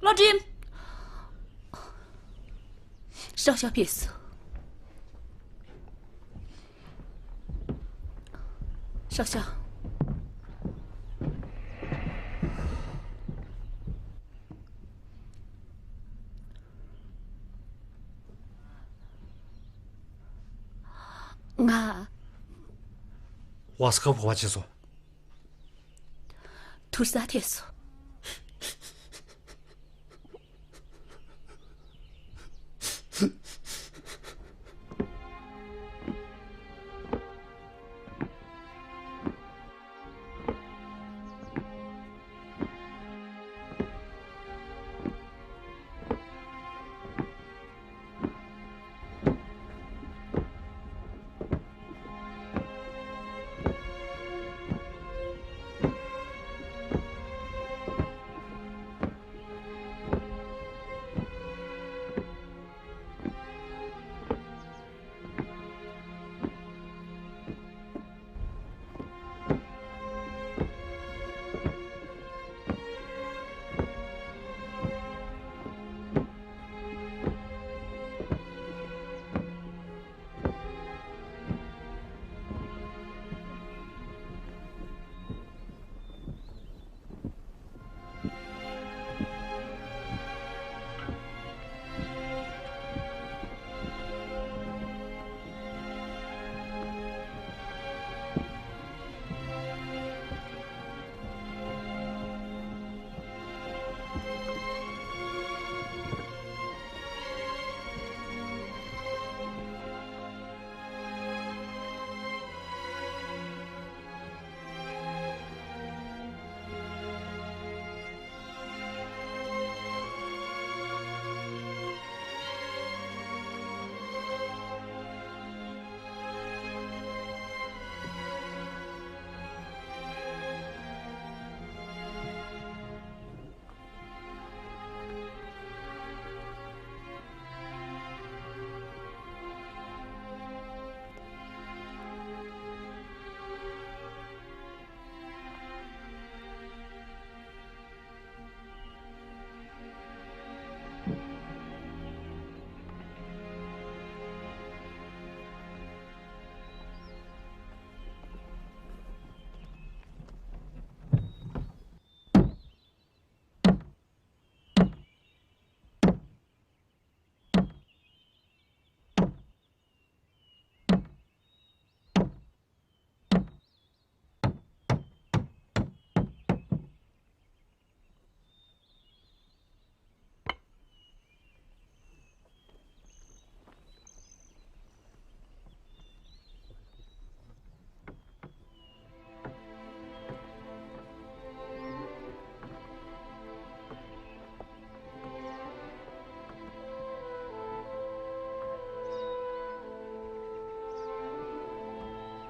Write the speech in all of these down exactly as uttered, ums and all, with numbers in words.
བློ་སྒྲིམ། ཧྲ་ཤ་ཕེབས་སོང་། ཧྲ་ཤ། ང་། ཝ་སི་ཀ་བོ་བ་བྱས་སོང་། དུར་ས་ཐེབས་སོང་།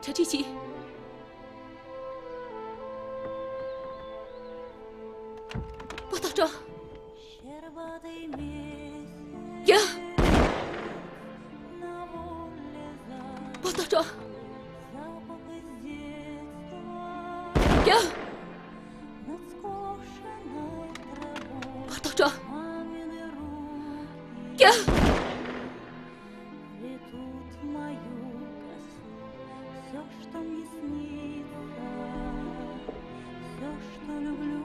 གྲ་སྒྲིག་བྱེད། པོ་ཏོ་ཏོ། ཡ། པོ་ཏོ་ཏོ། ཡ། པོ་ཏོ་ཏོ། ཡ། Всё, что мне снится, всё, что люблю,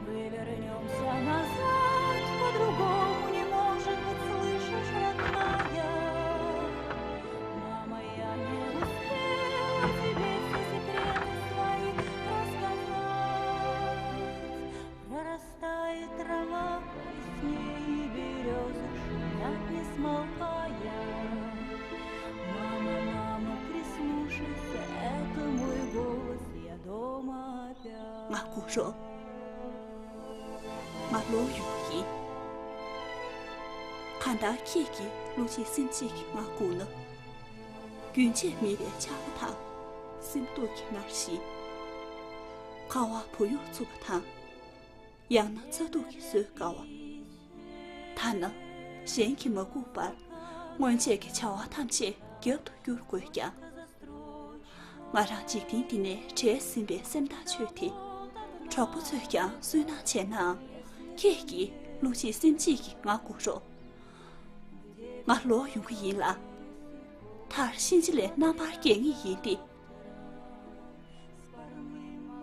мы вернёмся назад, по-другому не может быть, слышишь, родная? Мама, я не успела тебе все секреты свои рассказать. Прорастает трава по весне, и берёзы шумят, не смолкая. Мама, мама, прислушайся, это мой голос, я дома опять. ང་སྒུག་རོགས། ང་ལོག་ཡོང་གི་ཡིན། གང་ལྟར་ཁྱེད་ཀྱིས་བློ་གཅིག་སེམས་གཅིག་གིས་ང་སྒུག་ན། རྒྱུན་ཆད་མེད་པའི་ཆར་པ་དང་། སེམས་སྡུག་གི་ངར་ཞིག་ཁ་བ་བུ་ཡུག་འཚུབ་པ་དང་། ཡང་ན་ཚ་གདུག་གིས་བཟོད་དཀའ་བ། ཐ་ན་གཞན་གྱིས་མ་སྒུག་པར་སྔོན་ཆད་ཀྱི་བྱ་བ་ཐམས་ཅད་རྒྱབ་ཏུ་བསྐྱུར་དགོས་ཀྱང་། ང་རང་འཇིག་རྟེན་འདི་ནས་བྲལ་ཟིན་པའི་སེམས་ཐག་ཆོད་དེ། གྲོགས་པོ་ཚོས་ཀྱང་སུན་སྣང་བྱས་ནའང་། ཁྱེད་ཀྱིས་བློ་གཅིག་སེམས་གཅིག་གིས་ང་སྒུག་རོགས། ང་ལོག་ཡོང་གི་ཡིན་ལ། མཐར་གཤིན་རྗེ་ལས་རྣམ་པར་རྒྱལ་ངེས་ཡིན་ཏེ།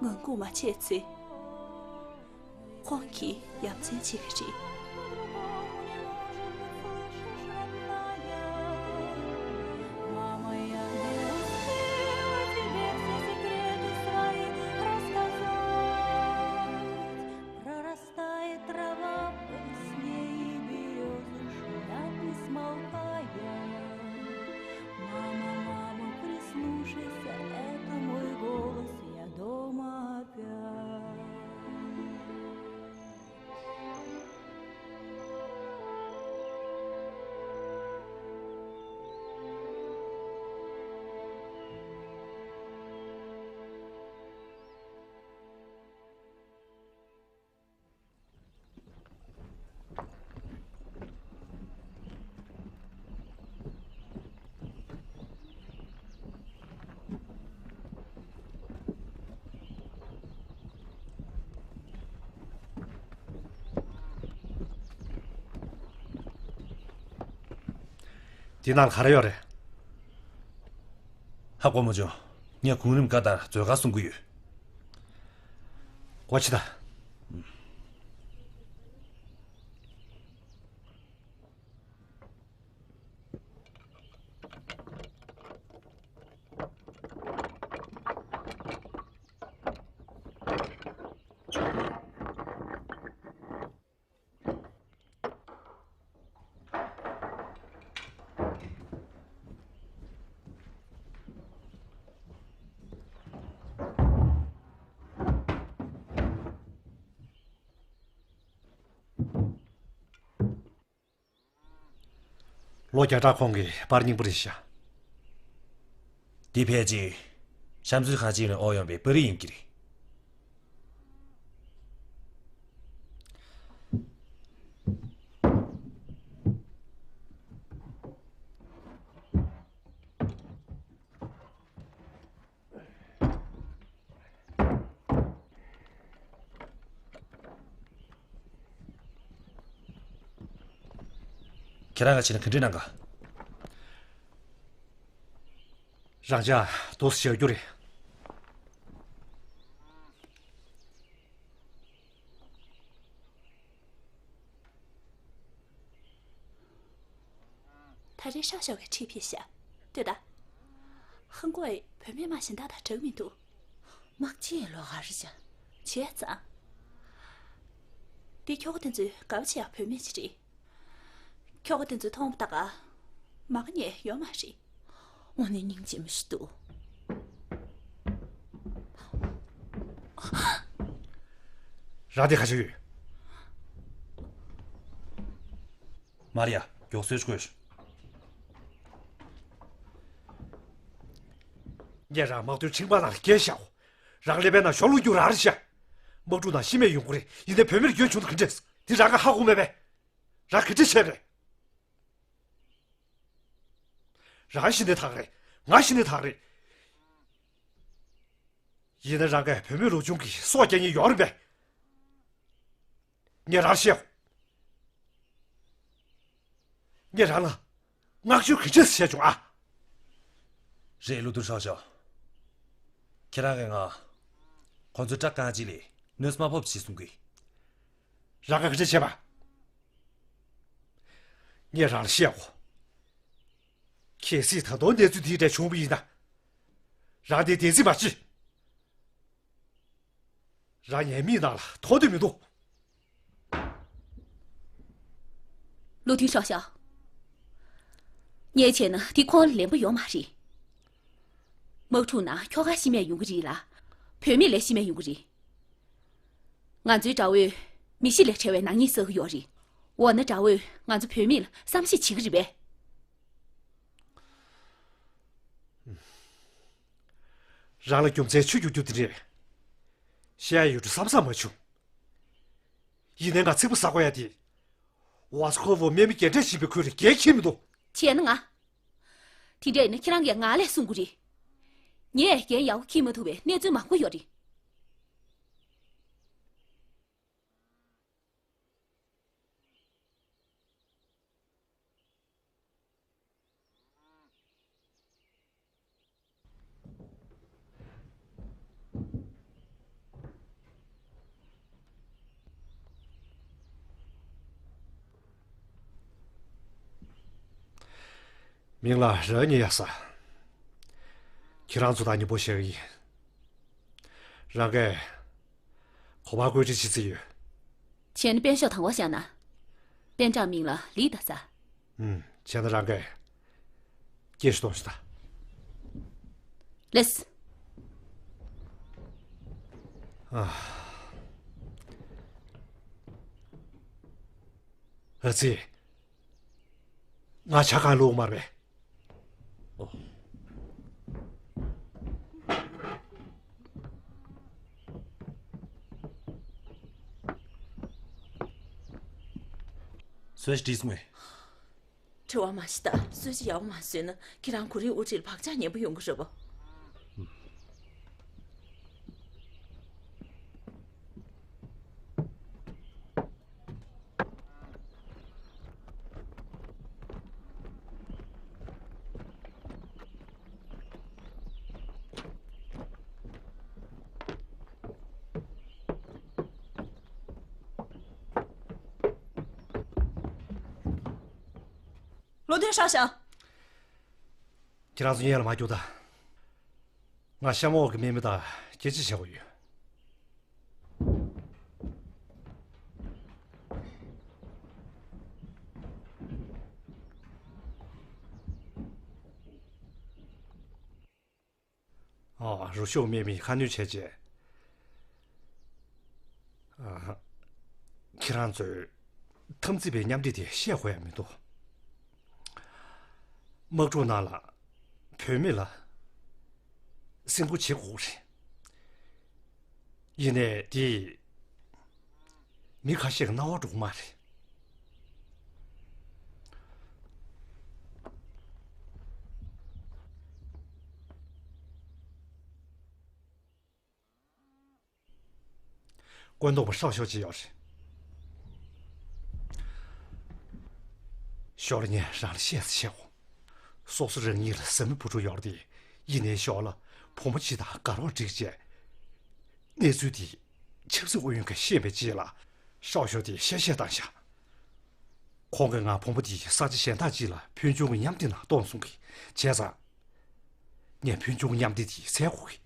ངང་སྒུག་མ་བྱས་ཚེ། ཁོང་གིས་ཡ་མཚན་བྱེད་ཀྱི་རེད། Прорастает трава по весне, и берёзы шумят, не смолкая. Мама, мама, прислушайся, это мой голос, я дома опять. འདི་ནང་ག་རེ་ཡོད་རེད། ཧ་གོ་མ་བྱུང་། ངས་གོང་རིམ་བཀའ་ལྟར་མཛོད་ཁང་སྲུང་གི་ཡོད། སྒོ་ཕྱེ་དང་། ལོ་བརྒྱ་ཕྲག་གོང་གི་པར་རྙིང་པ་རེད་ཤག་འདི་ཕལ་ཆེར་བྱམས་བརྩེ་ཁང་ཆེན་ནས་དབོར་ཡོང་བའི་པར་རིས་ཡིན་གྱི་རེད། ཁྱེད་རང་ག་བྱས་ན་ག་འདྲ་གནང་ག་རང་ཅག་འདུག་སེ་བཞག་རྒྱུ་རེད། ད་རེས་ཧྲ་ཞོ་གི་ཁྲིད་ཕེབས་ཤག་ལྟོས་དང་། ཧང་གོའི་བུད་མེད་མ་གཞན་དག་དང་འདྲ་གི་མི་འདུག་དམག་སྤྱིའི་ལོགས་ཀ་རེད་ཤག་བྱས་ཙང་། འདི་ཁྱོ་ག་དེ་ཚོའི་དགའ་པོ་བྱེད་ཡག་བུད་མེད་ཅིག་རེད། ཁྱོ་ག་དེ་ཚོས་མཐོང་བ་ད་ག་མ་ག་ཉེས་ཡོད་མ་རེད། དངོས་གནས་སྙིང་རྗེ་མོ་ཞིག་འདུག་རང་དེ་ག་ཞིག་ཡོད། མ་རེད་ཡ། མགྱོགས་སེ་ཤོག་ངས་རང་དམག་དོན་ཁྲིམས་ཁང་ནང་ལ་སྐྱེལ་བཞག་རང་ཀླད་པའི་ནང་ཞོ་ལོ་རྒྱུག་ར་རེད་ཤག་དམག་འཁྲུག་ནང་ཤི་རྨས་ཡོང་གི་རེད། ཡིན་ནའི་བུད་མེད་སྐྱོན་བྱུང་ན་ག་འདྲས། དེ་རང་ག་ཧ་གོ་མེད་པས། རང་ག་འདྲས་བྱས་པ་རེད། རང་ཤི་ནའི་ཐག་རེད། ང་ཤི་ནའི་ཐག་རེད། ཡིན་ན་རང་གིས་བུད་མེད་ལོ་ཆུང་གི་སྲོག་སྐྱེལ་མཁན་ཡོད་རེད་པས། ངས་རང་བཤད། ངས་རང་ལ་མངགས་བཅོལ་ག་འདྲས་བྱས་བྱུང་ཨ། རེད། བློ་མཐུན་ཧྲོ་ཞོ། ཁྱེད་རང་གིས་ང་ཁོ་ཚོའི་སྐྲ་རྐང་གཅིག་ལས་གནོད་འཚེ་མ་ཕོག་པ་བྱེད་གསུང་གི། རང་ག་འདྲས་བྱས་པ། ངས་རང་ལ་བཤད་གོ། གལ་སྲིད་ད་དུང་གནས་ཚུལ་འདིའི་གྲས་བྱུང་བ་ཡིན་ན། རང་དེ་བདེན་རྫུན་མ་བྱེད། རང་ངའི་མིག་ནང་ལ་མཐོང་འདོད་མི་འདུག་བློ་མཐུན་ཧྲོ་ཞོ། ངས་བྱས་ན་འདི་ཁོང་ལ་ལན་པ་ཡོད་མ་རེད། དམག་འཁྲུག་ནང་ཁྱོ་ག་ཤི་རྨས་ཡོང་གི་རེད་ལ། བུད་མེད་ལ་ཤི་རྨས་ཡོང་གི་རེད། ང་ཚོའི་དགྲ་བོས་མི་ཤི་ལས་བྲལ་བའི་ནག་ཉེས་བསགས་ཀྱི་ཡོད་རེད། འོ་ན་དགྲ་བོས་ང་ཚོ་བུད་མེད་ལ་བསམ་ཤེས་བྱེད་ཀྱི་རེད་པས། རང་ལ་རྒྱུ་མཚན་ཆུ་རྒྱུག་རྒྱུ་དེ་རེད། བཤད་ཡ་ཡོད་འགྲོ་བསམ་བསམ་མ་བྱུང་། ཡིན་ནའི་ང་ཚིག་པ་ཟ་དགོས་ཡ་དེ། ཝ་སི་ཁོ་ཝོ་དམག་མི་རྒན་གྲས་ཡིན་པའི་ཁུལ་ལ་འགན་འཁྱེར་མི་འདུག་བྱས་ན་ང་། དེ་འདྲ་ཡིན་ན་ཁྱེད་རང་གིས་ང་ལ་གསུང་གི་རེད། ངས་འགན་ཡག་པོ་འཁྱེར་མ་ཐུབ་པའི་གནས་ཚུལ་མང་པོ་ཡོད་རེད། མིང་ལ་ར་ཉེ་ཡ་ས། ཁྱེད་རང་ཚོ་དང་མཉམ་པོ་བཞག་གི་ཡིན། རང་གིས་གོ་བ་བཀོད་སྒྲིག་བྱེད་རྩིས་ཡོད། ཁྱེད་ནི་པན་ཤོག་དང་བ་བཞག་ན། པན་ཀྲང་མིང་ལ་ལི་ད་ས། ཨུམ། བྱས་ན་རང་གིས་སྐད་ཞིག་གཏོང་ཞིག་ད། ལེས། ཨ། ཨ་ཙི། ང་ཇ་གང་བླུགས་མར་བས། ཨོ། གསོལ་ཇ་བྲིས་སོང་ངས། བྲེལ་བ་མ་བྱེད་ད། གསོལ་ཇ་ཡག་པོ་མ་བཟོས་ན་ཁྱེད་རང་གོ་རིམ་དབུ་ཁྲིད་ལ་བག་ཆགས་ཉེ་པོ་ཡོང་གི་རེད་པ། ལོ་དོན་ཧྲ་ཞང་། ཁྱེད་རང་ཚོ་སྔོན་ལ་མ་རྒྱུགས་དང་། ང་གཤམ་འོག་གི་མི་མི་དང་སྐད་ཆ་བྱེད་དགོས་ཡོད། ཨ། རུ་ཤོག་མེད་མི་ཁ་སྣོན་བྱས་རྗེས། ཨ། ཁྱེད་རང་ཚོས་འཐབ་འཛིང་པའི་མཉམ་འབྲེལ་དེ་བཤད་དགོས་ཡ་མི་འདུག། དམག་འཁྲུག་ནང་ལ་བུད་མེད་ལ་སེམས་ཁུར་བྱེད་དགོས་རེད། ཡིན་ནའི་དེ་མི་ཁ་ཤས་ཀྱི་རྣ་བར་འགྲོ་གི་མ་རེད། བཀོད་འདོམས་པ་ཧྲའོ་ཞའོ་ཅིག་ཡོད་རེད། ཞོར་ལ་ངས་རང་ལ་བཤད་ས་བྱེད་དགོས། སོ་སོ་རང་ཉིད་ལ་བཟའ་མི་བུ་ཕྲུག་ཡོད་རེད་དེ། ཡིན་ནའི་ཞོར་ལ་བུ་མོ་གཅིག་དང་དགའ་རོགས་བསྒྲིགས་བྱས། གནས་ཚུལ་དེ་ཆབ་སྲིད་ཨུ་ཡོན་གྱིས་ཤེས་པའི་རྗེས་ལ་ཧྲའོ་ཞའོ་དེ་གཤེ་གཤེ་བཏང་ཤག། ཁོང་གིས་ང་བུ་མོ་དེ་ས་ཆ་གཞན་དག་ཅིག་ལ་ཕུལ་བྱུང་གི་ཉམས་བདེ་ནང་གཏོང་གསུང་གི། བྱས་ཙང་། ངས་ཕུལ་བྱུང་གི་ཉམས་བདེ་དེ་བཙལ་དགོས་ཀྱི།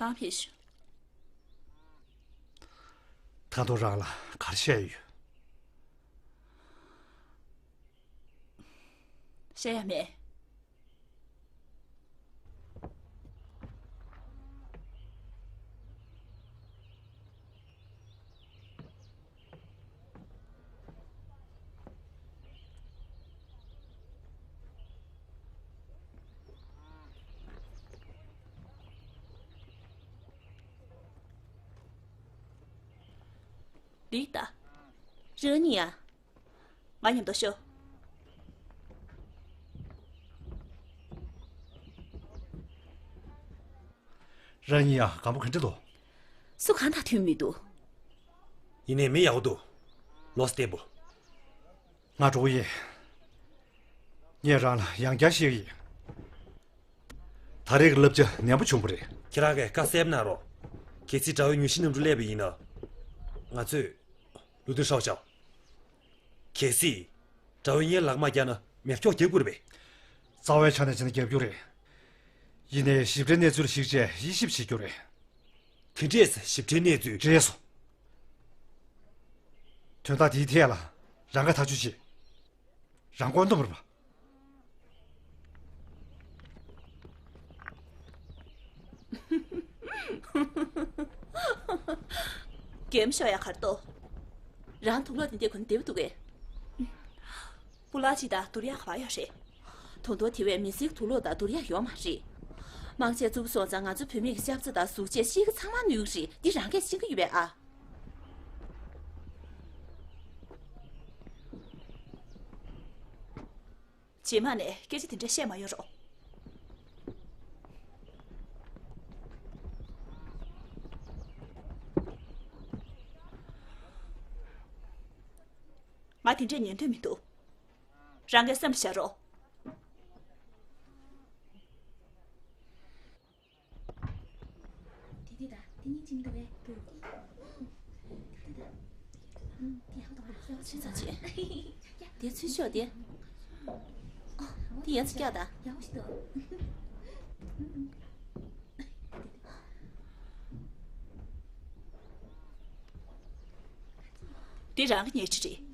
ཨ་ཕི་ཤི། ད་དུང་རང་ལ་ག་རེ་བཤད་ཡོད། བཤད་ཡ་མེད། ལི་ཏ། རང་ཉིད་ཡ། ང་མཉམ་དུ་ཤོག། རང་ཉིད་ཡ་སྒམ་པོ་ག་འདྲ་འདུག། སུ་གང་དང་མཐུན་མི་འདུག། ཡིན་ནའི་མི་ཡག་པོ་འདུག། ལོ་སྟེ་པོ། ང་འགྲོ་གི་ཡིན། ངས་རང་ལ་ཡང་བསྐྱར་བཤད་ཀྱི་ཡིན། ད་རེས་ཀྱི་བསླབ་བྱ་ནན་པོ་བྱུང་བ་རེད། ཁྱེད་རང་གིས་བཀའ་གསལ་པོ་གནང་རོགས། གལ་སྲིད་དགྲ་བོའི་མྱུལ་ཞིབ་གནམ་གྲུ་སླེབས་པ་ཡིན་ན། ང་ཚོས། ལུའུ་ཏུན་ཧྲའོ་ཞའོ། གལ་སྲིད། དགྲ་བོས་ངའི་ལག་མ་བརྒྱབ་ན་མེ་སྒྱོགས་རྒྱག་དགོས་རེད་པས། རྩ་བའི་ཆ་ནས་བྱས་ན་རྒྱབ་རྒྱུ་རེད། ཡིན་ནའི་ཞིབ་ཕྲའི་གནས་ཚུལ་ཞིག་བྱས་དབྱེ་ཞིབ་བྱེད་རྒྱུ་རེད། དེ་འདྲས་ཞིབ་ཕྲའི་གནས་ཚུལ་རེད་སོ། དོན་དག་དེའི་ཐད་ལ་རང་ག་ཐག་གཅོད་བྱེད། རང་བཀོད་འདོམས་རེད་པ། གེམ་ཤོ་ཡ་གར་ཏོ། རང་དུག་ལོག་དེ་འདྲས་གོན་བདེ་པོ་འདུག་གས། སྤུ་ལག་ཅིག་དང་དུར་ཡག་ག་པར་ཡོད་རེད། ད་དུང་དེ་བས་མི་སེར་དུག་ལོག་དང་དུར་ཡག་ཡོད་མ་རེད། དམག་ཆས་བཙུགས་སོང་ཙང་ང་ཚོ་བུད་མེད་ཀྱི་ཤ་ཚ་དང་གཟུགས་བྱད་གཤིས་ཀ་ཚང་མ་ནུས་ཀྱི་རེད། འདི་རང་གས་ཤེས་ཀྱི་ཡོད་པས་ཨ། རྗེས་མ་ནས་སྐད་ཆ་དེ་འདྲ་བཤད་མ་ཡོང་རོགས། ང་དེ་འདྲས་ཉན་འདོད་མི་འདུག། རང་གིས་སེམས་ལ་བཞག་རོགས། དེ་དེ་ད་དེ་གཉིས་ཅི་མི་འདུག་གས། དེ་དེ་ད། ཅི་ཙང་བྱེད། དེ་ཚུན་ཤོག་དེ། དེ་ཡན་ཚ་སྐྱག་ད། འདི་རང་གི་ཉལ་ཁྲི་རེད།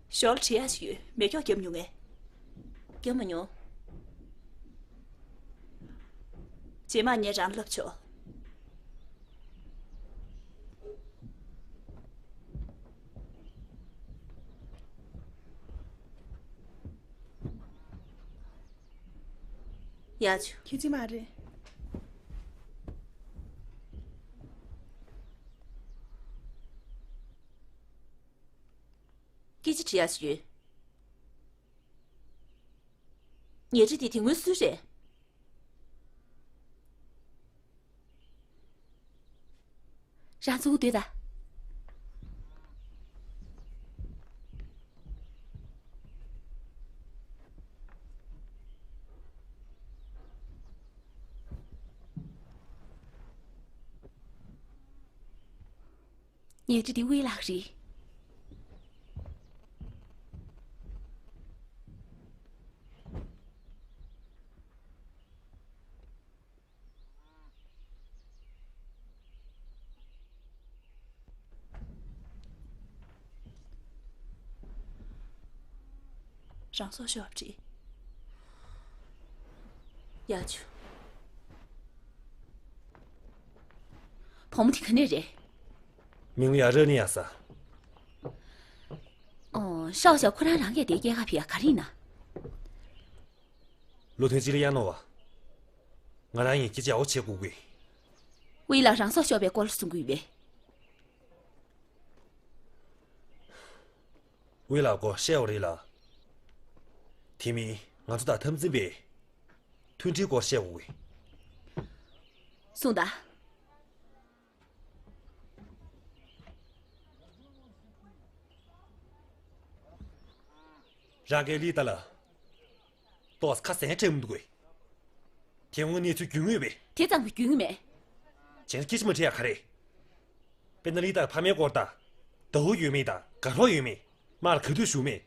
ཞོར་བྲིས་ཡ་ཞིག་ཡོད། མེ་སྒྱོགས་བརྒྱབ་མྱོང་ངས། བརྒྱབ་མ་མྱོང་། རྗེས་མ་ངས་རང་ལབ་ཆོག། ཡ་ཆུ། ཁྱེད་ཀྱི་མ་རེད། སྐད་ཆ་དྲི་ཡ་ཞིག་ཡོད། ཉལ་ཁྲི་དེ་དེ་སྔོན་སུ་རེད། རང་ཚུགས་སྡོད་ད། ཉལ་ཁྲི་དེ་དབུས་ལགས་རེད། རང་སྲོག་ཤོར་བ་བྲིས། ཡ་ཆུ། བུ་མོ་དེ་ག་ནས་རེད། མིང་ལ་ཡ་ར་ནི་ཡ་ས། ཨོ། ཤའོ་ཤའོ། ཁོ་རང་རང་གི་དེ་སྐྱེལ་ག་ཕི་ཡ་ག་རེ་ཡིན་ན། ལོ་ཐོན་ཅི་ལ་ཡ་ནོ་བ། ང་རང་ཡིན་སྐད་ཆ་ཡག་པོ་བྱེད་དགོས་གི། ཝི་ལགས་རང་སྲོག་ཤོར་བའི་སྐོར་ལ་གསུང་གི་ཡོད་པས། ཝི་ལགས་སྐོར་བཤད་པ་རེད་ལ། དེ་མིན་ང་ཚོ་དང་འཐབ་འཛིང་པའི་མཐུན་སྒྲིལ་སྐོར་བཤད་དགོས་གི། གསུངས་དང་། རང་གི་ལི་ཏ་ལ། ཏོག་ཙམ་ཁ་སེང་ཁྲེལ་མི་འདུག་གས། དེ་སྔོན་གནས་ཚུལ་རྒྱུས་མངའ་མེད་པས། དེ་ཙམ་གྱི་རྒྱུས་མངའ་མེད། བྱས་ན་སྐད་ཆ་མ་དྲིས་ཡ་ག་རེ། དཔེར་ན་ལི་ཏ་ཕ་མའི་སྐོར་དང་། ཟླ་བོ་ཡོད་མེད་དང་། དགའ་རོགས་ཡོད་མེད། མར་ག་དུས་བཞུགས་མེད།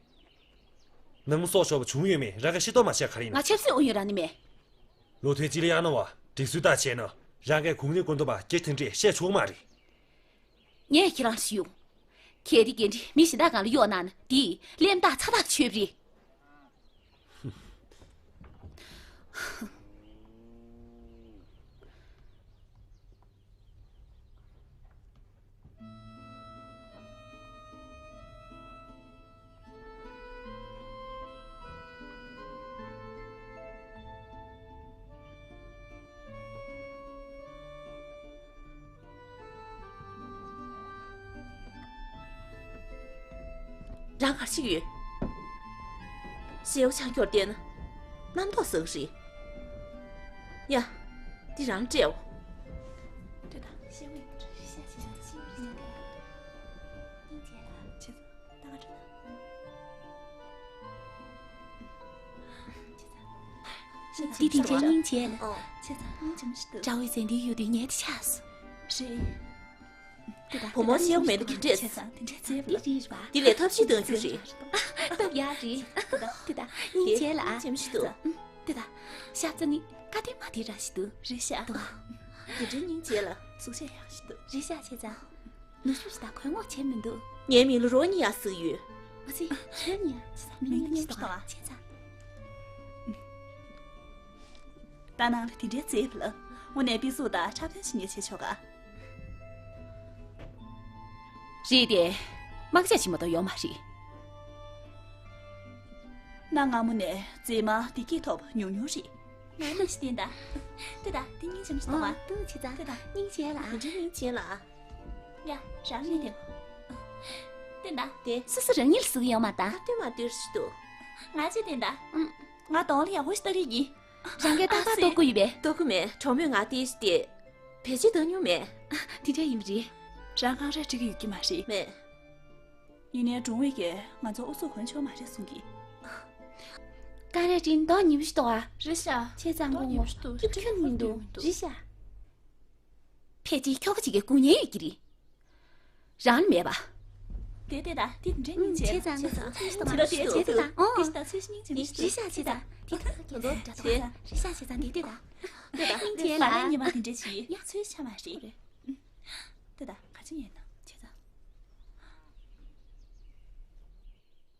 ནམ་སྲོག་ཤོར་བ་བྱུང་ཡོད་མེད་རང་གིས་ཤེས་རྟོགས་མ་བྱས་ག་རེ་ཡིན་ན། ང་ཆབ་སྲིད་དབང་ཡོད་རང་ནི་མེད། ལོ་ཐོས་ཅི་ལ་ཡང་ན་བ་སྒྲིག་སྲོལ་ལྟར་བྱས་ན་རང་གིས་གུང་ནས་སྐུ་མདུན་པ་སྐྱེ་ཐེངས་རེ་བཤད་ཆོག་མ་རེད། ངས་ཁྱེད་རང་ཞུ། གལ་ཏེ་འགན་འཁྲི་མི་གཞན་དག་སྒང་ལ་གཡོགས་གནང་ན་དེས་གླེན་རྟགས་ཚ་ཐག་ཆོད་པ་རེད། རང་གར་ཞིག་ཡོད། ཞེའུ་ཆང་སྐྱོར་བསྡད་ན། རྣམ་རྟོག་ཟ་གི་རེད། ཡ། འདི་རང་སྤྲད་འོ། འདི་དེ་འདྲའི་སྙིང་རྗེ་ལ། ཨོ། ཁྲ་བོའི་ཟན་དུ་ཡོད་དུས་ཉལ་དུ་ཆགས་སོང་། རེད། བུ་མོ་ཤེའུ་མེད་ན་ག་འདྲས། འདི་རེད་པ། འདི་ལས་ཐབས་ཤེས་གཏང་རྒྱུ་རེད། སྟབས་ཡག་རེད། དེ་ད་སྙིང་རྗེ་ལ། ཨ། ཅེམ་ཞིག་འདུག་དེ་ད། ཤ་ཚ་ནི་ཀ་དེ་མ་དེ་ར་ཞིག་འདུག་རེད་ཤག་དེ་འདྲའི་སྙིང་རྗེ་ལ། གཟུགས་བྱད་ཡག་ཞིག་འདུག་རེད་ཤག་བྱས་ཙང་། ནུ་ཞོ་ཞིག་དང་གོས་ངོགས་བྱས་མི་འདུག་ངའི་མིང་ལ་རོ་ནི་ཡ་ཟེར་ཡོད། མ་ཚད་ཁྱོད་ནི་ཡ་ཅི་ཙམ་མིང་ཉམས་ཤིག་དང་བ་བྱས་ཙང་། ད་ནང་ལ་དེ་འདྲའི་མཛེས་པ་ལ། དངོས་གནས་དཔེ་གཟུགས་དང་འཁྲབ་སྟོན་ཞིག་ངས་བྱེད་ཆོག་ག་རེད་དེ། དམག་ཆས་ཅིག་མ་གཏོགས་ཡོད་མ་རེད། གནའ་སྔ་མོ་ནས་མཛེས་མ་བདེ་སྐྱིད་ཐོབ་ཉུང་ཉུང་རེད། ང་ནི་ཞིག་བསྟན་ད། ལྟོས་ད་དེ་སྙིང་རྗེ་མོ་ཞིག་མཐོང་བ། ཨ། ལྟོས་བྱས་ཙང་། ལྟོས་ད། སྙིང་རྗེ་ལ། ཨ། དེ་འདྲའི་སྙིང་རྗེ་ལ། ཡ། རང་ནས་དེ། བསྟན་ད། དེ། སོ་སོ་རང་ཉིད་ལ་ཟུག་ཡོང་མ་ད། ཨ། ལྟོས་མ་ལྟོས་ཞིག་འདུག་ང་ཅིག་བསྟན་ད། ཨུམ། ང་གདོང་ལ་ཡག་པོ་ཞིག་ལྟ་གི་ཡིན། རང་གིས་ཏག་ཏག་ལྟོ་གོ་ཡོད་པས། ལྟོ་གོ་མེད། གྲོགས་མོས་ང་དེ་ཞིག་སྟེ། བེད་སྤྱོད་བཏང་མྱོང་མེད། དེ་འདྲ་ཡིན་པ་རེད། རང་ཁང་རེ་འགྲིག་གི་ཡོད་ཀྱི་མ་རེད། མེད། ཡིན་ནའི་སྒྲུང་བའི་གིས་ང་ཚོ་ཨུ་ཚུགས་གོན་ཆོག་མ་རེད་གསུང་གི། ཀ་རེ་ཏྲིན་མདོག་ཉེས་པོ་ཞིག་འདུག་ཨ། རེད་ཤག་བྱས་ཙང་མདོག་ཉེས་པོ་ཞིག་འདུག་ཁྱོད་ཁྱོད་མི་འདུག་རེད་ཤག་ཕལ་ཆེར་ཁྱོ་ག་ཅིག་གི་སྐུ་ཉལ་ཡོད་ཀྱི་རེད། རང་ལ་མེད་པ། དེ་དེ་ད་དེ་འདྲ་སྙིང་རྗེ། ཆེ་ཙང་ཆེ་ཙང་ཆེ་ཙང་། ཆེ་ཙང་། ཨོ། དེ་ད་ཚོས་སྙིང་རྗེ་མི་ཤེས། རི་ཤ་ཆེ་ཙང་། དེ་ད་ཁྱོད་ཚོ་འདྲ་ཐོག་ཙང་། རི་ཤ་ཆེ་ཙང་། དེ་དེ་ད། དེ་ད་སྙིང་རྗེ་ལ། ཉི་མ་དེ་འདྲ་ཞིག་ཡ་ཚོས་ཆ་མ་རེད། དེ་ད་ག་ཅི་ཡིན་ན་ཆེ་ཙང་།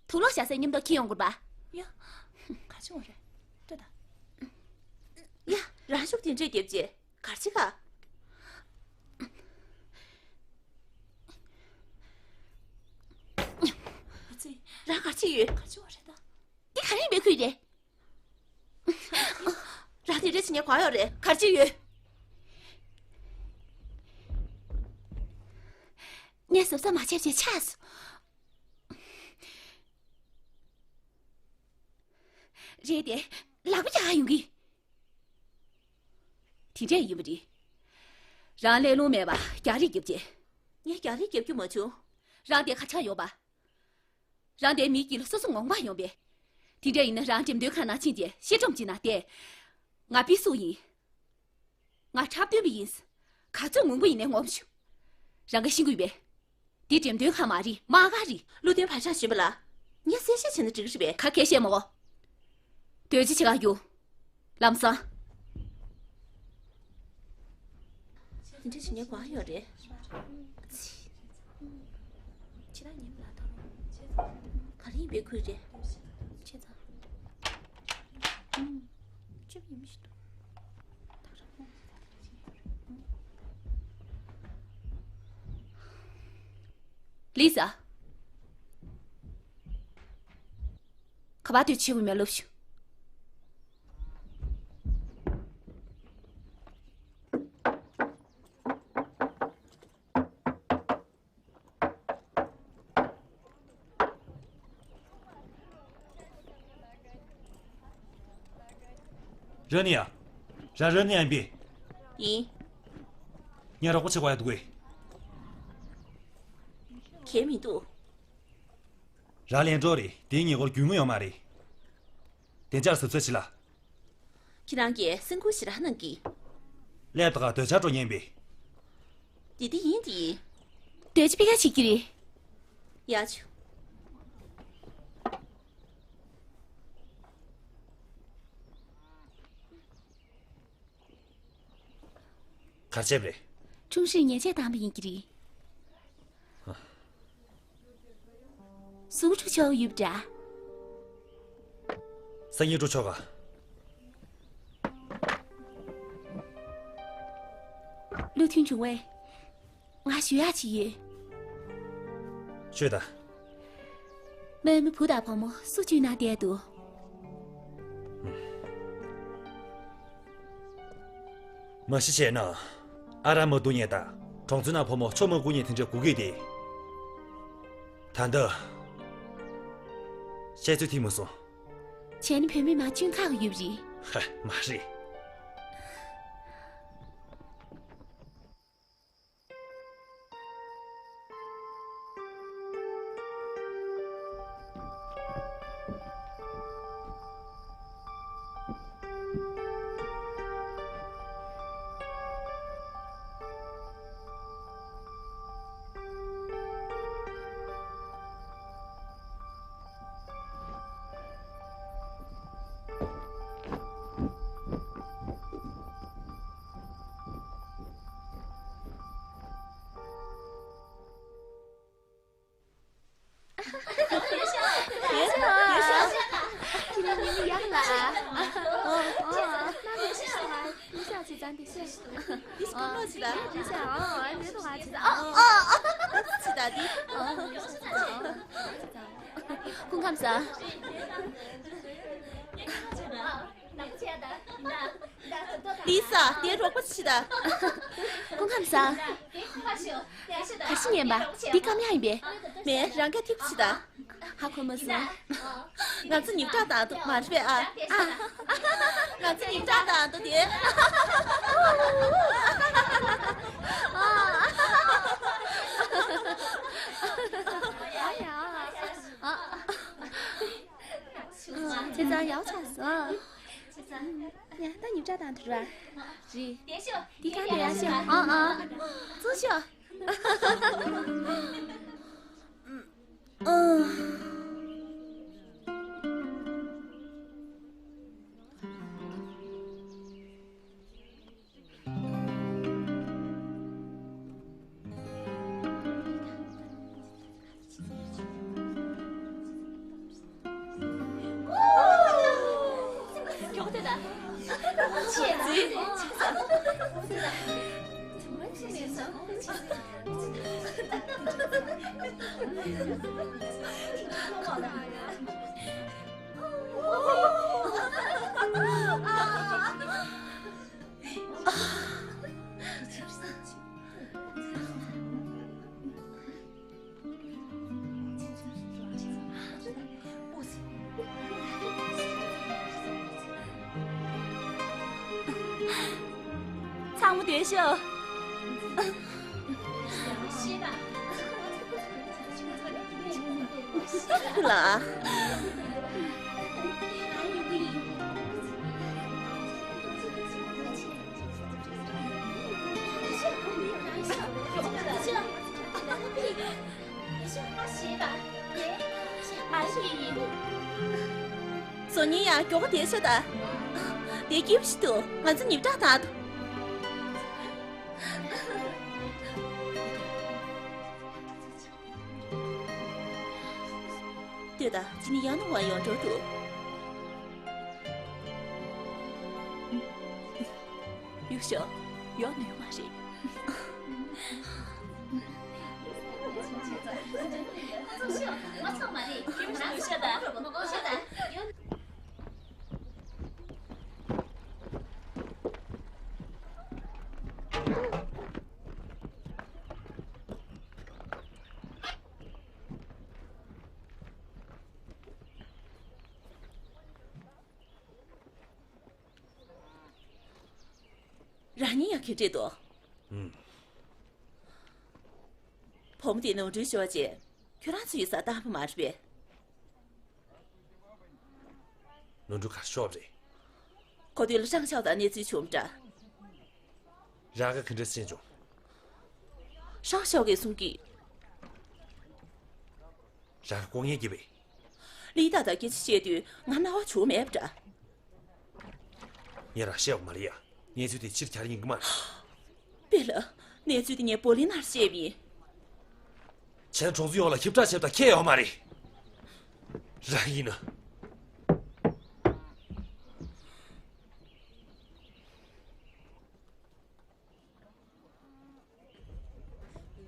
དུག་ལོག་བཞག་སའི་མཉམ་དུ་ཁྱེར་ཡོང་དགོས་པ། ཡ། ག་ཅི་འོ་རེད། ལྟོས་དང་། ཡ། རང་ཤུགས་དེ་འདྲས་རྒྱབ་རྗེས་གར་ཆི་ག་ཨ་ཙི། རང་གར་ཆི་ཡོད། ག་ཅི་འོ་རེད་ད། འདི་ག་རེ་ཡིན་པའི་ཁུལ་རེད། རང་དེ་འདྲས་བྱེད་ཉན་གོ་ཡོད་རེད། གར་ཆི་ཡོད། ངས་གཟབ་གཟབ་མ་བྱས་བྱས་ཆགས་སོང་། རེད་དེ། ལག་པ་རྒྱག་ཡོང་གི། དེ་འདྲས་ཡིན་པ་རེད། རང་ལས་རླུང་མེད་པ་རྒྱག་རེས་རྒྱབ་རྗེས། ངས་རྒྱག་རེས་རྒྱབ་རྒྱུ་མ་བྱུང་། རང་དེ་ཁ་ཆག་ཡོད་པ། རང་དེ་མིའི་དཀྱིལ་ལ་སོ་སོ་ངོ་མ་ཡོང་པས། དེ་འདྲས་ཡིན་ན་རང་འགྲེམས་སྟོན་ཁང་ནང་ཕྱིན་རྗེས་ཤེལ་སྒྲོམ་གྱི་ནང་བལྟས། ང་པི་སུ་ཡིན། ང་འཁྲབ་སྟོན་པ་ཡིན། ག་ཚོད་ངུ་གུ་ཡིན་ནའི་ངོམ་ཤོག་རང་གིས་ཤེས་ཀྱི་ཡོད་པས། འདི་འགྲེམས་སྟོན་ཁང་མ་རེད། དམག་སྒར་རེད། བློ་མཐུན་བག་ཆགས་ཞུས་པ་ལ། ངས་གསལ་བཤད་བྱས་ན་འགྲིག་གི་རེད་པས། ཁ་སྐད་བཤད་མ་དགོས། སྡོད་ཅི་བྱེད་ག་རྒྱུགས། ལམ་སང་། དེ་འདྲ་བྱེད་ཉན་གོ་ཡོད་རེད། ཕྱི་ནང་ཉིན་ལ་ད་རུང་། ག་རེ་ཡིན་པའི་ཁུལ་རེད། ཆེ་ཚང་། ཨུམ། ཅི་ཡིན་མི་ཤེས་འདུག་ད་རུང་། ལི་ས། ག་པར་སྡོད་བྱེད་དགོས་མེད་ལབ་ཤོག་རོ་ནི་ཡ། ར་རོ་ནི་ཡ་ཡིན་པས། ཡིན། ངས་རོགས་པ་བྱེད་དགོས་ཡ་འདུག་གས། གལ་མི་འདུག་ར་ལན་འགྲོ་རེད། དེའི་ཉེ་འཁོར་རྒྱུས་མངའ་ཡོད་མ་རེད། བདེ་འཇགས་གཟབ་གཟབ་བྱེད་ལ། ཁྱེད་རང་གིས་སེམས་ཁུར་ཞེ་དྲག་གནང་གི། སླེབས་དང་སྡོད་ཆ་འགྲོ་ཉན་པས། དེ་དེ་ཡིན་དེ་ཡིན། སྡོད་ཅི་པི་ཀ་བྱེད་ཀྱི་རེད། ཡ་ཆུ། ག་བྱས་པ་རེད། ཁྲུང་ཧྲིས་ཉེས་ཆད་བཏང་བ་ཡིན་གྱི་རེད། སུ་འགྲོ་ཆོག་ཡོད་པ་འདྲ། སང་ཉིན་འགྲོ་ཆོག་ག་བློ་མཐུན་བྱུང་བས། ང་ཞུ་ཡག་ཅིག་ཡོད། ཤོད་དང་། རྨོ་མོའི་བུ་དང་བུ་མོ་སུ་བཅུག་ན་བསྡད་འདུག་མ་གཞི་བྱས་ན། ཨ་རག་མ་འཐུང་མཁན་དང་གྲོང་ཚོའི་ནང་བུ་མོ་ཆོས་མ་འབུལ་མཁན་དེ་འདྲ་དགོས་ཀྱི་རེད། ད་ལྟ། བཤད་ཚོད་ཐིག་མ་སོང་། བྱས་ན་བུད་མེད་མང་ཆེ་ཁག་ཡོད་རེད། ཧ། མ་རེད། སྐུ་ཁམས་བཟང་། ལི་ས། དེ་རོགས་པ་བྱེད་དང་། སྐུ་ཁམས་བཟང་། ག་ཤི་ཉན་པ། འདི་ཀམ་ཡག་ཡིན་པས། མེད། རང་ག་ཐིག་བྱེད་དང་། ཧ་གོ་མ་སོང་། ང་ཚོ་ཉིབ་ཀྲག་དང་འདུག་མ་རེད་པས་ཨ། ཨ། ང་ཚོ་ཉིབ་ཀྲག་དང་འདུག་དེ། ཨ་ཡ། ཨ། བྱས་ཙང་ཡག་ཆགས་སོང་། ཡ། ད་ཉིབ་ཀྲ་དང་དུ་ར། རེད། དེ་ཤོ། དེ་ག་དེ་ཡ་ཤོ། ཨ་ཨ། ཙུ་ཤོ། ཨ། ཚང་མ་སྡོད་ཤོག། ལགས། སང་ཉིན་ཡང་མགྱོགས་པོ་བསྡད་ཤོག་ད། བསྡད་སྐྱིད་པོ་ཞིག་འདུག་ང་ཚོ་ཉིབ་ཀྲ་དང་། ལྟོས་དང་། ཅི་ནི་ཡང་ནུ་བ་ཡོང་འགྲོ་འདུག་ཡུག་ཤོག་ཡོང་ནུས་མ་རེད། རང་ཉིད་ཡང་གི་འདྲེ་དོ། ཨུམ། བུ་མོ་དེ་ནོར་འཁྲུལ་ཤོར་རྗེས་ཁྱོད་རང་ཚོ་ཡི་ས་བཏང་བ་མ་རེད་པས། ནོར་འཁྲུལ་ག་ཤོར་རེད། གོ་ཐོས་ལ་ཧྲང་ཤའོ་དང་གནས་ཚུལ་བྱུང་འདྲ། རང་ག་གི་འདྲ་སེམས་བྱུང་། ཧྲང་ཤའོ་གིས་གསུང་གི། རང་ག་ལྐོག་ངན་གྱིས་པས། ལི་ཏ་དང་སྐད་ཆ་བཤད་དུས་ང་རྣ་བ་བྱུང་མེད་པ་འདྲ། ངས་རང་བཤད་པ་མ་རེད་ཡ། གནས་ཚུལ་དེ་ཕྱིར་གྱར་ཡིན་གི་མ་རེད། པེ་ལགས། གནས་ཚུལ་དེ་ངས་པོ་ལི་ནར་བཤད་པ་ཡིན། བྱས་ན་གྲོང་ཚོ་ཡོངས་ལ་ཁྱབ་བསྒྲགས་བྱས་པ་དང་ཁྱད་ཡོད་མ་རེད། རང་ཡིན་ན།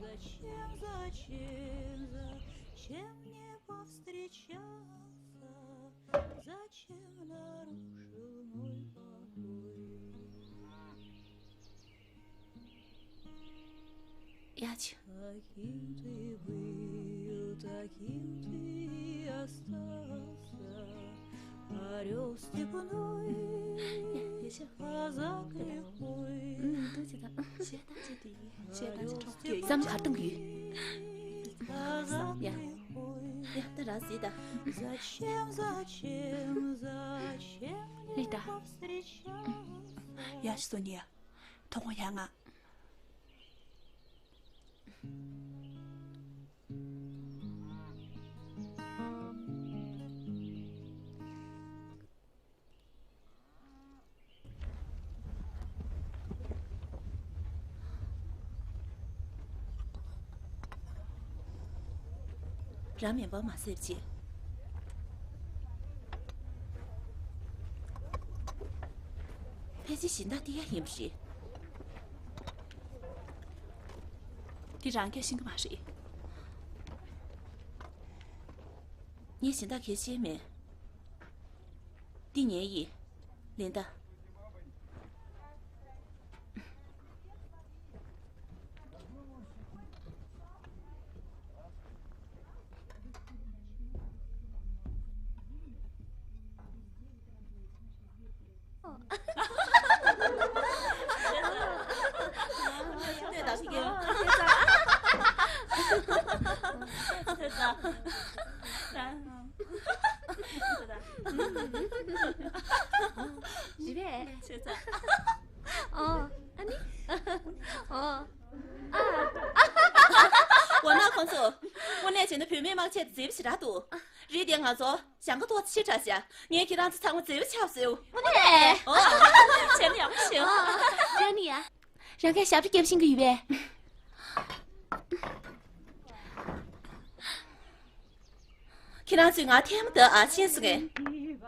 Зачем, зачем, зачем мне повстречаться? Зачем нарушил мой покой? Ячи. Каким ты был, таким ты и остался. Орёл степной, козак лихой. ཙམ་གར་བཏང་གི་ཡོད། ཡ། ཡ། ད་ར་སི་ད། Зачем, зачем, зачем мне повстречаться? ཡ་ཤི་སོ་ཉི་ཡ། ཐོག་ཁོང་ཡ་ང་། རང་མེད་པ་མ་ཟེར་ཅེས། ཕལ་ཆེར་གཞན་དག་དེ་ཡང་ཡིན་པ་རེད། དེ་རང་སྐད་ཤེས་ཀྱི་མ་རེད། ངས་གཞན་དག་གས་ཤེས་མེད། འདི་ངའི་ཡིན། ལེན་ད། རེད་པས། བྱས་ཙང་། ཨོ། ཨ་ནི། ཨོ། ཨ། འོ་ན་ཁོང་ཚོ། དངོས་གནས་བྱས་ན་བུད་མེད་དམག་ཆས་དེ་མཛེས་པོ་ཞེ་དྲག་འདུག་རེད་དེ་ང་ཚོ་ཞང་ཁ་ཐོག་ཆེ་དྲགས་ཤག་ངས་ཁྱེད་རང་ཚོ་ཚང་མ་མཛེས་པོ་ཆགས་བཟོས། དངོས་གནས། ཨོ། བྱས་ན་ཡག་པོ་ཞིག་ཨོ། རེད་ནི་ཡ། རང་གིས་ཞབས་བྲོ་རྒྱབ་ཤེས་ཀྱི་ཡོད་པས། ཁྱེད་རང་ཚོས་ང་ཐལ་མོ་བརྡབ་ཨ། ཤེས་སོང་ངས།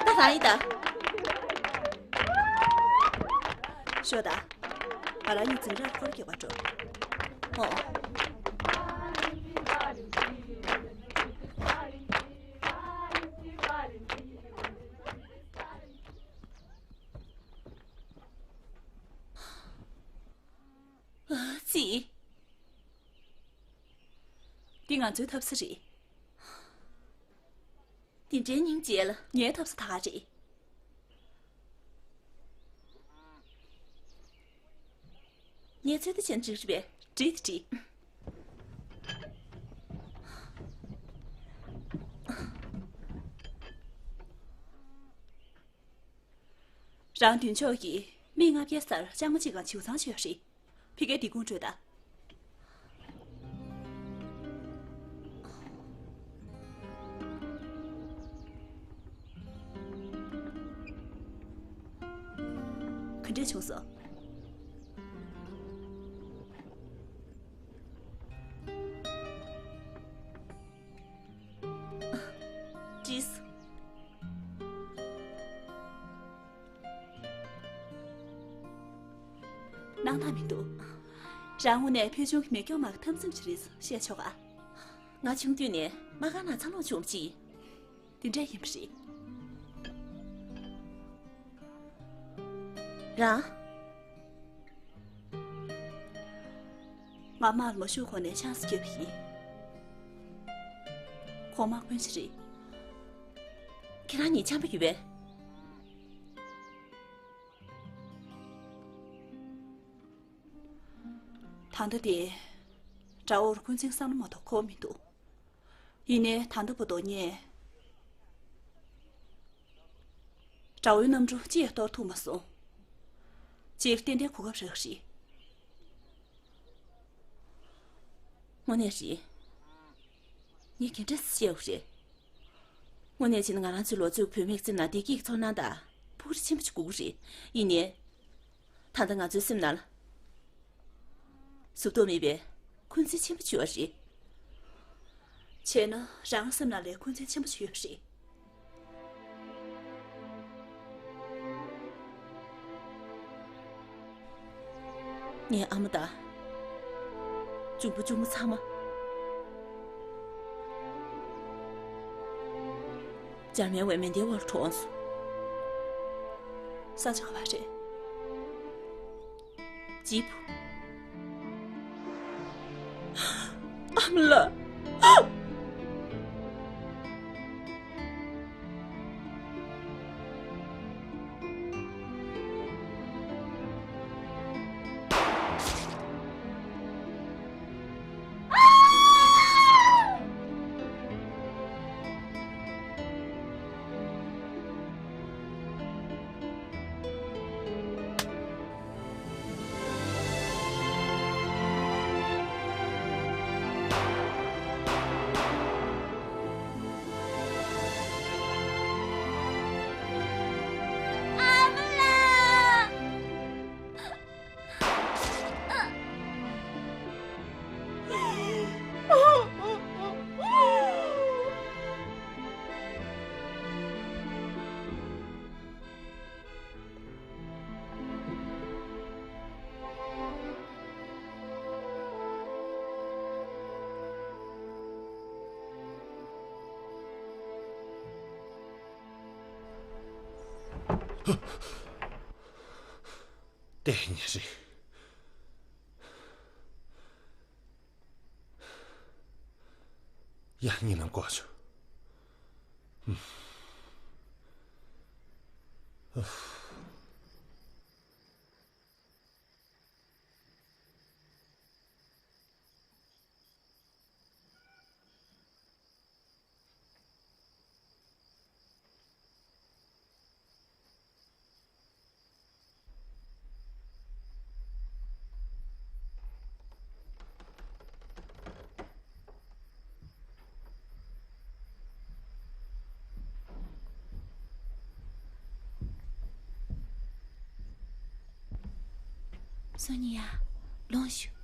ད་གང་ཡིན་ད། ཤོག་ད། ང་རང་གཉིས་འཛིང་རགས་འཁོར་རྒྱག་པར་འགྲོ། ཨོ། ཙི། འདི་ང་ཚོའི་ཐབ་ས་རེད། འདི་འདྲའི་སྙིང་རྗེ་ལ། ངའི་ཐབ་ས་ད་ག་རེད། ངས་ཚོད་ལྟ་བྱས་ན་འགྲིག་རེད་པས། འགྲིག་དེ་འགྲིག་རང་མདུན་ཕྱོགས་ཀྱི་མི་ལྔ་བརྒྱའི་སར་ལྕང་མ་གཅིག་གང་བྱེའུ་ཚང་ཅིག་ཡོད་རེད། ཕ་གིར་འདི་གུང་སྤྲོད་དང་། ག་འདྲས་བྱུང་སོང་། ཀྲིས། སྣང་དག་མི་འདུག་རང་དངོས་གནས་ཕུལ་བྱུང་གི་མེ་སྒྱོགས་མ་གི་འཐབ་འཛིང་ཅིག་རེད་བཤད་ཆོག་ག་ང་ཆུང་དུས་ནས་མ་ག་ན་ཚ་ལོག་བྱུང་བ་ཅིག་འདི་འདྲ་ཡིན་པ་རེད། རང་། ང་མར་མ་ཞུགས་གོང་ནས་ཆང་ས་བརྒྱབ་པ་ཡིན། གོང་མ་དཀོན་ཆ་རེད། ཁྱེད་རང་གཉིས་འཆམ་པོ་ཡོད་པས། ད་ལྟ་དེ། དགྲ་བོར་འཁོན་འཛིན་བསམ་བློ་མ་གཏོགས་འཁོར་མི་འདུག་ཡིན་ནའི་ད་ལྟ་བར་དུ་ངས་དགྲ་བོའི་གནམ་གྲུ་ཅི་ཡང་གཏོར་ཐུབ་མ་སོང་། ཅིར་ཏན་ཏན་གོ་སྐབས་རག་རེད། དངོས་གནས་རེད། ངས་ག་འདྲ་བཤད་དགོས་རེད། དངོས་གནས་བྱས་ན་ང་རང་ཚོའི་ལོ་ཚོད་བུད་མེད་ཚོའི་ནང་བདེ་སྐྱིད་ཀྱི་ཚོར་སྣང་དང་ཕུགས་རེ་ཆེན་པོ་ཅིག་དགོས་ཀྱི་རེད། ཡིན་ནའི། ད་ལྟ་ང་ཚོའི་སེམས་ནང་ལ། ཟུག་ཐོག་མེད་པའི་འཁོན་འཛིན་ཆེན་པོ་བྱུང་བ་རེད། བྱས་ན་རང་སེམས་ནང་ལ་འཁོན་འཛིན་ཆེན་པོ་ཞིག་ཡོད་རེད། ངའི་ཨ་མ་དང་། གཅུང་པོ་གཅུང་མོ་ཚང་མ། འཇར་མན་བའི་མེ་མདའི་འོག་ལ་གྲོངས་སོང་། ས་ཆ་ག་པར་རེད། ཇི་ཕུ། ཨ་མ་ལགས། ལྟས་ངན་རེད། ཡ། གཉིད་ལམ་བཀོག་བྱུང་། སོ་ནི་ཡ། ལོངས་ཞུ།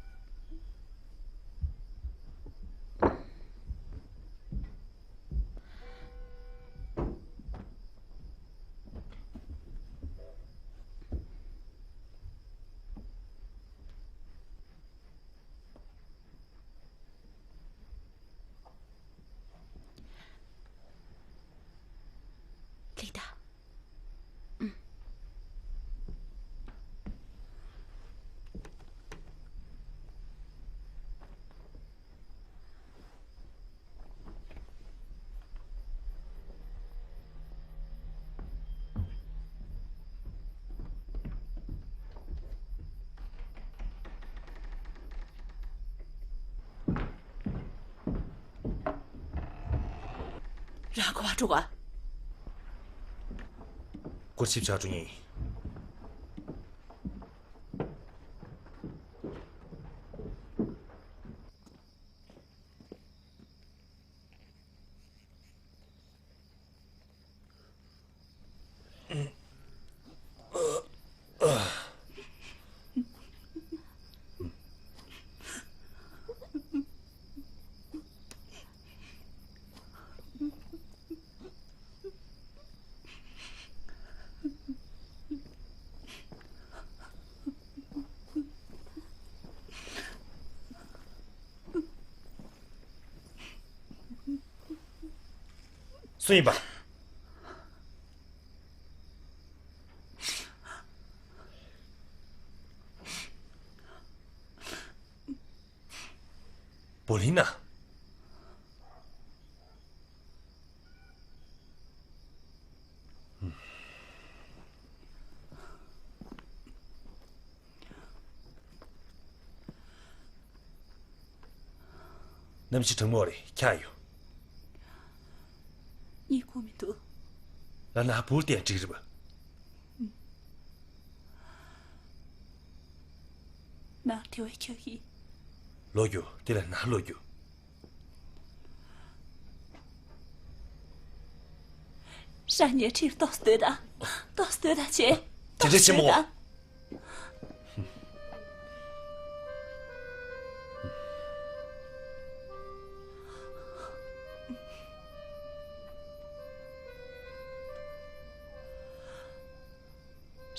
ལི་ཏ། ཨུམ། རང་ག་པར་འགྲོ་ག་སྐོར་ཞིབ་བྱ་འགྲོ་ཡིན། སུ་ཡིན་པ། པོ་ལི་ན། གནམ་གཤིས་གྲང་མོ་རེད། འཁྱག་ཡོད། གཉིད་ཁུག་མི་འདུག་ལ་ན་བུར་བསྟན་འགྲིག་རེད་པ། ནང་དེ་བས་འཁྱག་གི་ལོག་རྒྱུ། དེ་ལ་ནང་ལོག་རྒྱུ། རང་ཉལ་ཁྲིར་ཏོག་སྡོད་དང་། ཏོག་སྡོད་དང་བྱས། དེ་འདྲ་བྱེད་མོ།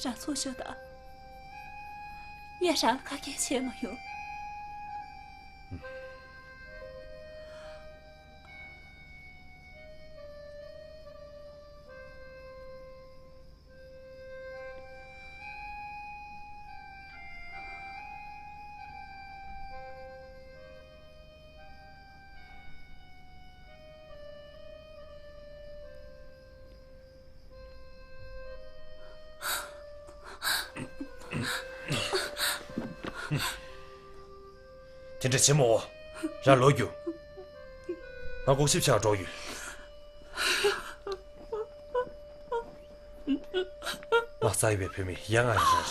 རང་ཚུགས་ཤོག་དང་། ངས་རང་ལ་ཁ་སྐད་བྱས་མ་ཡོང་། དེ་འདྲ་བྱེད་མོ། རང་ལོག་རྒྱུ། ང་སྐོར་ཞིབ་བྱ་འགྲོ་ཡོད། ང་བཙལ་བའི་བུད་མེད་ཡ་ང་ཡ་རང་རེད།